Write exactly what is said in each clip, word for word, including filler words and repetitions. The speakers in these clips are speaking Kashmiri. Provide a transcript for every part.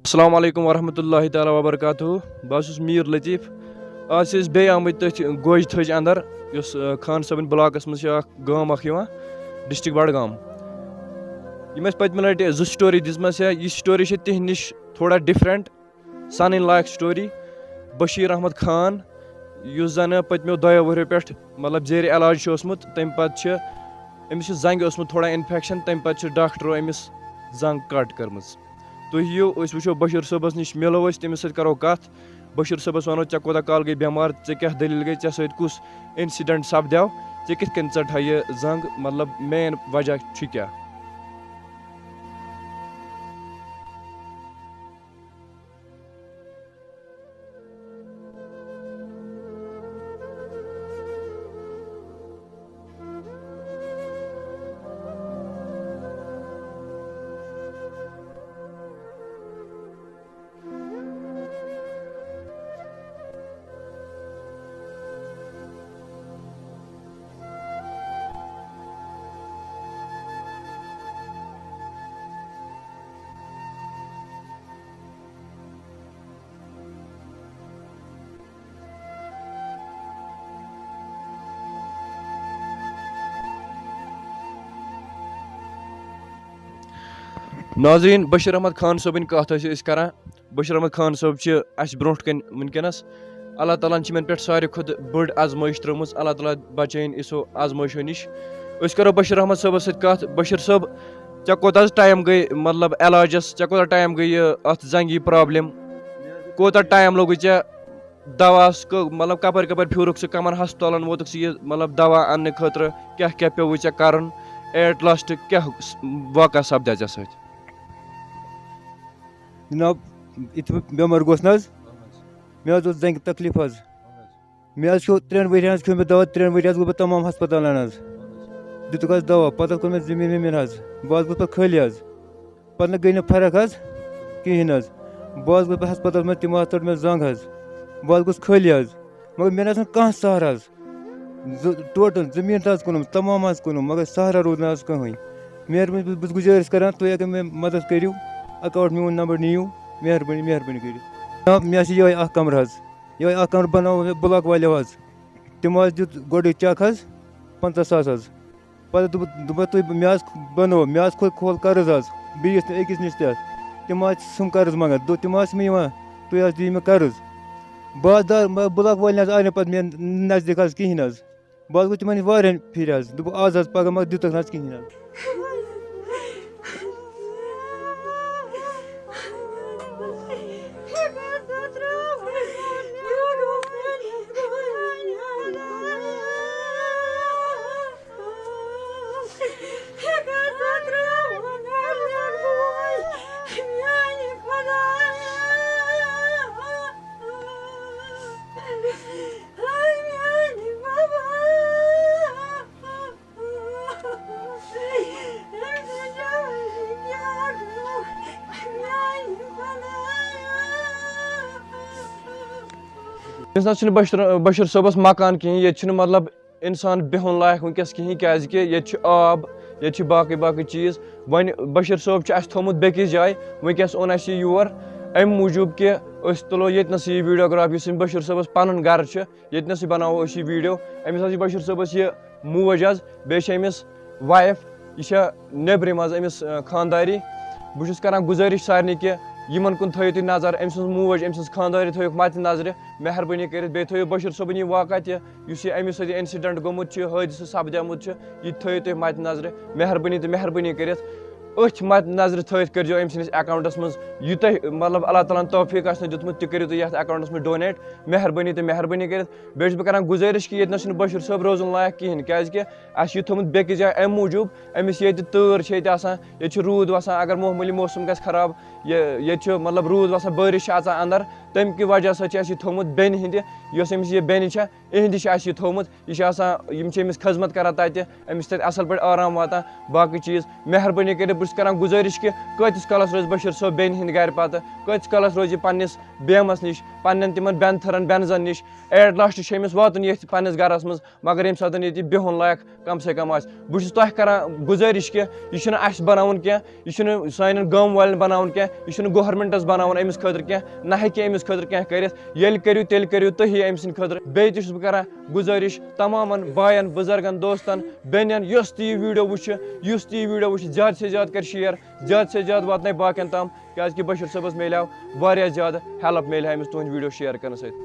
السلام علیکم ورحمۃ اللہ تعالیٰ وبرکاتہ۔ بہٕ حظ چھُس میٖر لطیف۔ آز چھِ أسۍ بیٚیہِ آمٕتۍ تٔتھۍ گوجہِ تھٔج اندر، یۄس، آ، خان صٲبٕنۍ بلاکس منٛز چھِ اکھ گام اکھ یِوان، ڈسٹرکٹ بڈگام۔ یِم اَسہِ پٔتمہِ لٹہِ زٕ سٹوری دِژمَژ چھےٚ، یہِ سٹوری چھِ تِہنٛدِ نِش تھوڑا ڈفرنٹ، سانٕنۍ لایق سٹوری۔ بشیر احمد خان، یُس زن پٔتمیو دۄیو ؤہرو پٮ۪ٹھ، مطلب، زیر علاج چھُ اوسمُت، تمہِ پتہٕ چھِ أمِس چھُ زنٛگہِ اوسمُت تھوڑا انفیکشن، تمہِ پتہٕ چھِ ڈاکٹرو أمِس زنٛگ کٹ کٔرمٕژ۔ تُہۍ یِیِو، أسۍ وٕچھو بشیر صٲبس نِش، مِلو أسۍ، تٔمِس سۭتۍ کرو کتھ۔ بشیر صٲبس ونو، ژےٚ کوٗتاہ کال گٔے بٮ۪مار، ژےٚ کیٛاہ دٔلیٖل گٔے، ژےٚ سۭتۍ کُس انسیڈنٹ سپدیو، ژےٚ کِتھ کٔنۍ ژٹہے یہِ زنٛگ، مطلب، مین وجہ چھُ کیٛاہ؟ ناظرین، بشیر احمد خان صٲبٕنۍ کتھ ٲسۍ أسۍ کران۔ بشیر احمد خان صٲب چھِ اسہِ برونٛٹھ کنہِ وٕنکیٚنس۔ اللہ تعالیٰ ہن چھِ یِمن پٮ۪ٹھ ساروی کھۄتہٕ بٔڑ آزمٲیش ترٲومٕژ۔ اللہ تعالیٰ بچٲیِن یِژھو آزمٲیشو نِش۔ أسۍ کرو بشیر احمد صٲبس سۭتۍ کتھ۔ بشیر صٲب، ژےٚ کوٗتاہ حظ ٹایم گٔے، مطلب، علاجس؟ ژےٚ کوٗتاہ ٹایم گٔے یہِ اتھ زنٛگہِ پرابلم؟ کوٗتاہ ٹایم لوٚگُے ژےٚ دواہس؟ کہٕ-، مطلب، کپٲرۍ کپٲرۍ پھیورُکھ ژٕ، کمن ہسپتالن ووتُکھ ژٕ یہِ، مطلب، دوا اننہٕ خٲطرٕ؟ کیٛاہ کیٛاہ پیوٚوُے ژےٚ کرُن؟ At last کیٛاہ س-، واقعہ سپدیو ژےٚ سۭتۍ؟ جناب، یُتھُے بہٕ بٮ۪مار گوس نہ حظ، مےٚ حظ اوس زنٛگہِ تکلیٖف حظ۔ مےٚ حظ کھیوٚو ترٛٮ۪ن ؤرۍ یَن حظ کھیوٚو مےٚ دوا، ترٛٮ۪ن ؤرۍ یَن حظ گوٚو بہٕ تمام ہسپتالن حظ۔ دِتُکھ حظ دوا، پتہٕ حظ کوٚر مےٚ زٔمیٖن ؤمیٖن حظ۔ بہٕ حظ گوٚوُس پتہٕ خٲلی حظ۔ پتہٕ نہٕ گٔے نہٕ فرق حظ کِہیٖنۍ حظ۔ بہٕ حظ گوٚوُس پتہٕ ہسپتالس منٛز، تِمو حظ ژٔٹ مےٚ زنٛگ حظ۔ بہٕ حظ گوٚوُس خٲلی حظ۔ مگر مےٚ نہ حظ چھُنہٕ کانٛہہ سہارٕ حظ۔ زٕ، ٹوٹل زٔمیٖن تہِ حظ کٕنُم، تمام حظ کٕنُم، مگر سہارٕ روٗد نہٕ حظ کٕہٕنۍ۔ مہربٲنی، بہٕ، بہٕ چھُس گُزٲرِش کران، تُہۍ اگر مےٚ مدد کٔرِو، اکاوُنٹ میون نمبر نِیِو، مہربٲنی، مہربٲنی کٔرِتھ۔ جناب، مےٚ حظ چھِ یِہوٚے اکھ کمرٕ حظ، یِہوٚے اکھ کمرٕ بنوو مےٚ بلاک والیو حظ۔ تِمو حظ دیُت گۄڈٕ چک حظ، پنٛژاہ ساس حظ۔ پتہٕ دوٚپُکھ، دوٚپُکھ، تُہۍ، مےٚ حظ بنوو، مےٚ حظ کھوٚل، کھول قرض حظ، بیٚیِس تہٕ أکِس نِش تہِ حظ۔ تِم حظ چھِ سُم قرض منٛگان، دوٚپ، تِم حظ چھِ مےٚ یِوان، تُہۍ حظ دِیِو مےٚ قرض۔ بہٕ حظ درٛاو، مگر بلاک وٲلۍ نہٕ حظ آے نہٕ پتہٕ مےٚ نزدیٖک حظ کِہیٖنۍ حظ۔ بہٕ حظ گوٚو تِمن واریاہن پھِرِ حظ، دوٚپُکھ، آز حظ، پگاہ مہ دِتُکھ نہٕ حظ کِہیٖنۍ حظ۔ أمِس نہ حظ چھُنہٕ بشر-، بشیٖر صٲبَس مکان کِہیٖنۍ، ییٚتہِ چھُنہٕ، مطلب، اِنسان بیٚہُن لایق وٕنکیٚس کِہیٖنۍ، کیٛازِکہِ ییٚتہِ چھُ آب، ییٚتہِ چھِ باقٕے باقٕے چیٖز۔ وۄنۍ بشیٖر صٲب چھُ اَسہِ تھوٚومُت بیٚکِس جایہِ، وٕنکیٚس اوٚن اَسہِ یہِ یور اَمہِ موٗجوٗب کہِ أسۍ تُلو ییٚتہِ نَسٕے یہِ ویٖڈیوگراف، یُس أمۍ بشیٖر صٲبَس پَنُن گَرٕ چھُ، ییٚتہِ نَسٕے بَناوو أسۍ یہِ ویٖڈیو۔ أمِس حظ چھِ بشیٖر صٲبَس یہِ موج حظ، بیٚیہِ چھِ أمِس وایِف، یہِ چھےٚ نیٚبرِم حظ أمِس، آ، خانٛداری۔ بہٕ چھُس کَران گُزٲرِش سارنٕے کہِ یِمَن کُن تھٲیِو تُہۍ نظر، أمۍ سٕنٛز موج، أمۍ سٕنٛز خانٛداری تھٲیِوکھ مَدِ نظرِ، مہربٲنی کٔرِتھ۔ بیٚیہِ تھٲیِو بشیٖر صٲبُن یہِ واقعہ تہِ، یُس یہِ أمِس سۭتۍ اِنسِڈنٛٹ گوٚمُت چھُ، حٲدثہٕ سپدیومُت چھُ، یہِ تہِ تھٲیِو تُہۍ مَدِ نظرِ۔ مہربٲنی تہٕ مہربٲنی کٔرِتھ أتھۍ مَدِ نظرِ تھٲیِتھ کٔرۍزیو أمۍ سٕنٛدِس اٮ۪کاوُنٛٹَس منٛز، یہِ تۄہہِ، مطلب، اللہ تعالیٰ ہَن توفیٖق آسہِ نہٕ دیُتمُت، تہِ کٔرِو تُہۍ یَتھ اٮ۪کاوُنٛٹَس منٛز ڈونیٹ۔ مہربٲنی تہٕ مہربٲنی کٔرِتھ۔ بیٚیہِ چھُس بہٕ کَران گُزٲرِش کہِ ییٚتہِ نَس چھُنہٕ بشیٖر صٲب روزُن لایق کِہیٖنۍ، کیٛازِکہِ اَسہِ چھُ یہِ تھوٚمُت بیٚکِس جایہِ اَمہِ موٗجوٗب، أمِس چھِ ییٚتہِ تۭر چھِ ییٚتہِ آسان، ییٚتہِ چھُ روٗد وَسان، اگر معموٗلی موسم گژھِ خراب، یہِ، ییٚتہِ چھُ، مطلب، روٗد وَسان، بٲرِش چھِ اَژان اَندَر، تَمہِ کہِ وجہ سۭتۍ چھِ اَسہِ یہِ تھوٚومُت بیٚنہِ ہِنٛدِ، یۄس أمِس یہِ بیٚنہِ چھےٚ، یِہِنٛدِ چھِ اَسہِ یہِ تھوٚومُت۔ یہِ چھِ آسان، یِم چھِ أمِس خدمت کران تَتہِ، أمِس چھِ تَتہِ اَصٕل پٲٹھۍ آرام واتان، باقٕے چیٖز۔ مہربٲنی کٔرِتھ بہٕ چھُس کران گُزٲرِش کہِ کۭتِس کالَس روزِ بشیٖر صٲب بیٚنہِ ہِنٛدِ گرِ پَتہٕ، کۭتِس کالَس روزِ یہِ پنٛنِس بیمَس نِش، پنٛنٮ۪ن تِمَن بٮ۪نتھٕرَن بٮ۪نزَن نِش۔ At last چھُ أمِس واتُن ییٚتھۍ پنٛنِس گرَس منٛز، مگر ییٚمہِ ساتہٕ ییٚتہِ بِہُن لایق کم سے کم آسہِ۔ بہٕ چھُس تۄہہِ کران گُزٲرِش کہِ یہِ چھُنہٕ اَسہِ بناوُن کینٛہہ، یہِ چھُنہٕ سانٮ۪ن گامہٕ والٮ۪ن بناوُن کینٛہہ، یہِ چھُنہٕ گورمنٹس بناوُن أمِس خٲطرٕ کینٛہہ، نہ ہیٚکہِ أمِس خٲطرٕ کینٛہہ کٔرِتھ۔ ییٚلہِ کٔرِو، تیٚلہِ کٔرِو تُہی أمۍ سٕنٛدِ خٲطرٕ۔ بیٚیہِ تہِ چھُس بہٕ کران گُزٲرِش تمامن باین، بُزرگن، دوستن، بیٚنٮ۪ن، یۄس تہِ یہِ video وٕچھِ، یُس تہِ یہِ video وٕچھِ، زیادٕ سے زیادٕ کرِ share، زیادٕ سے زیادٕ واتنٲے باقین تام۔ کیازِ کہِ بشیٖر صٲبس میلیو واریاہ زیادٕ help، میلہِ ہا أمِس تُہنٛدۍ video share کرنہٕ سۭتۍ۔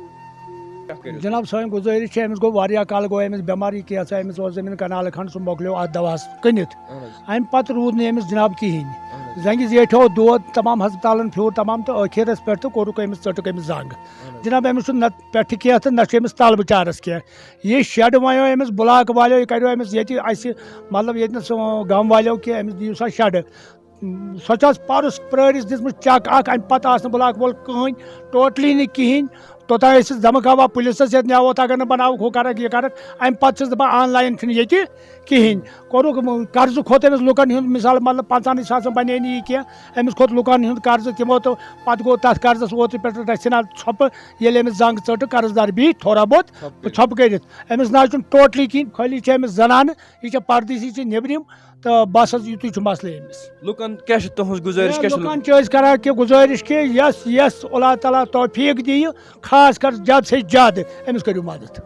کیٛاہ کٔرِو؟ جناب، سٲنۍ گُزٲرِش چھِ، أمِس گوٚو واریاہ کال، گوٚو أمِس بٮ۪مار، یہِ کیٛاہ سا، أمِس اوس زٔمیٖن کنالہٕ کھنٛڈ، سُہ مۄکلیو اَتھ دوہَس کٕنِتھ۔ اہن حظ۔ اَمہِ پتہٕ روٗد نہٕ أمِس جناب کِہیٖنۍ۔ اہن حظ۔ زنٛگہِ زیٹھیو دود، تمام ہسپتالن پھیوٗر، تمام، تہٕ ٲخرس پٮ۪ٹھ تہٕ کوٚرُکھ أمِس، ژٔٹٕکھ أمِس زنٛگ۔ اہن حظ۔ جناب، أمِس چھُ نہ پٮ۪ٹھٕ کینٛہہ تہٕ نہ چھُ أمِس تل بچارس کینٛہہ۔ یہِ شٮ۪ڈ وَنیو أمِس، بلاک والیو، یہِ کریو أمِس ییٚتہِ اَسہِ، مطلب، ییٚتہِ نَس، اۭں، گام والیو کہِ أمِس دِیِو سا شٮ۪ڈ۔ سۄ چھِ اَسہِ پَرُس پرٛٲرِس دِژمٕژ چَک اَکھ، اَمہِ پَتہٕ آسہِ نہٕ بٕلاک وول کٕہٕنۍ، ٹوٹلی نہٕ کِہیٖنۍ۔ توٚتام ٲسۍ أسۍ دھمکاوان پُلیٖسَس، ییٚتہِ نِیاوُتھ، اگر نہٕ بَناوُکھ، ہُہ کَرَکھ، یہِ کَرَکھ۔ اَمہِ پَتہٕ چھِس دَپان، آن لاین چھُنہٕ ییٚتہِ کِہیٖنۍ۔ کوٚرُکھ، م، قرضہٕ کھوٚت أمِس لُکَن ہُنٛد، مِثال، مطلب، پنٛژاہَن ساسَن بَنے نہٕ یہِ کینٛہہ، أمِس کھوٚت لُکَن ہُنٛد قرضہٕ، تِمو تہٕ پَتہٕ گوٚو تَتھ قرضَس اوترٕ پٮ۪ٹھ رَژھِ ہنا ژھۄپہٕ، ییٚلہِ أمِس زنٛگ ژٔٹ، قرض دار بیٖٹھۍ تھوڑا بہت ژھۄپہٕ کٔرِتھ۔ أمِس نہ حظ چھُنہٕ ٹوٹلی کِہیٖنۍ، خٲلی چھِ أمِس زَنانہٕ، یہِ چھےٚ پردیسی، چھِ نیٚبرِم۔ تہٕ بس حظ، یِتُے چھُ مسلہٕ أمِس۔ لُکن کیٛاہ چھِ تُہٕنٛز گُزٲرِش، ہے، کیٛاہ چھِ لُکن چھِ أسۍ کران کہِ گُزٲرِش کہِ یۄس، یۄس اللہ تعالیٰ توفیٖق دِیہِ، خاص کر زیادٕ سے زیادٕ أمِس کٔرِو مدد۔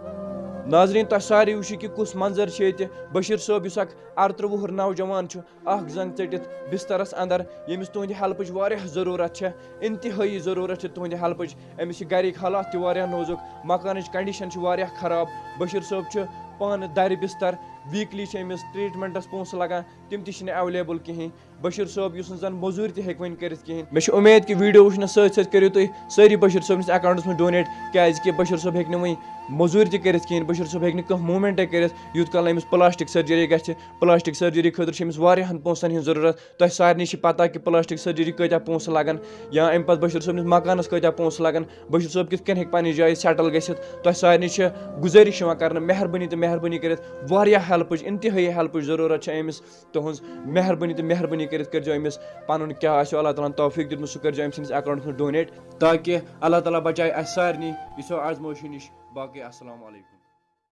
ناظریٖن، تۄہہِ سارے وٕچھِو کہِ کُس منظر چھُ ییٚتہِ۔ بشیٖر صٲب، یُس اکھ اَرترٛہ وُہُر نوجوان چھُ، اکھ زنٛگ ژٔٹِتھ بسترس اندر، ییٚمِس تُہٕنٛدِ ہیلپٕچ واریاہ ضروٗرت چھےٚ، انتہٲیی ضروٗرت چھِ تُہٕنٛدِ ہیلپٕچ۔ أمِس چھِ گرِکۍ حالات تہِ واریاہ نوزُک، مکانٕچ کنڈیشن چھِ واریاہ خراب۔ بشیٖر صٲب چھُ پانہٕ دَرِ بستر، ویٖکلی چھِ أمِس ٹریٹمنٹس پونٛسہٕ لگان، تِم تہِ چھِنہٕ ایویلیبل کِہیٖنۍ۔ بشیٖر صٲب، یُس نہٕ زَن مٔزوٗرۍ تہِ ہیٚکہِ وۄنۍ کٔرِتھ کِہیٖنۍ۔ مےٚ چھِ اُمید کہِ ویٖڈیو وٕچھنَس سۭتۍ سۭتۍ کٔرِو تُہۍ سٲری بشیٖر صٲبنِس اکاونٹَس منٛز ڈونیٹ، کیٛازِکہِ بشیٖر صٲب ہیٚکہِ نہٕ وۄنۍ مٔزوٗرۍ تہِ کٔرِتھ کِہیٖنۍ، بشیٖر صٲب ہیٚکہِ نہٕ کانٛہہ موٗمٮ۪نٛٹَے کٔرِتھ، یوٗت کال نہٕ أمِس پلاسٹِک سٔرجری گژھِ۔ پلاسٹِک سٔرجری خٲطرٕ چھِ أمِس واریاہَن پونٛسَن ہِنٛز ضروٗرت۔ تۄہہِ سارنٕے چھِ پَتہ کہِ پلاسٹِک سٔرجری کۭتیٛاہ پونٛسہٕ لَگَن، یا اَمہِ پَتہٕ بشیٖر صٲبنِس مکانَس کۭتیٛاہ پونٛسہٕ لَگَن، بشیٖر صٲب کِتھ کٔنۍ ہیٚکہِ پنٛنہِ جایہِ سیٹل گٔژھِتھ۔ تۄہہِ سارنٕے چھِ گُزٲرِش یِوان کرنہٕ، مہربٲنی تہٕ مہربٲنی کٔرِتھ، واریاہ ہیلپٕچ، انتہٲیی ہیلپٕچ ضروٗرت چھِ أمِس۔ تُہٕنٛز مہربٲنی تہٕ مہربٲنی کٔرِتھ کٔرۍزیو أمِس پَنُن کیٛاہ آسیو اللہ تعالیٰ ہَن توفیٖق دیُتمُت، سُہ کٔرۍزیو أمۍ سٕنٛدِس اکاونٹَس منٛز ڈونیٹ، تاکہِ اللہ تعالیٰ بچایہِ اَسہِ سارنٕے أمۍ سٕنٛدِ آزمٲیشہِ نِش۔ باقٕے السلام علیکم۔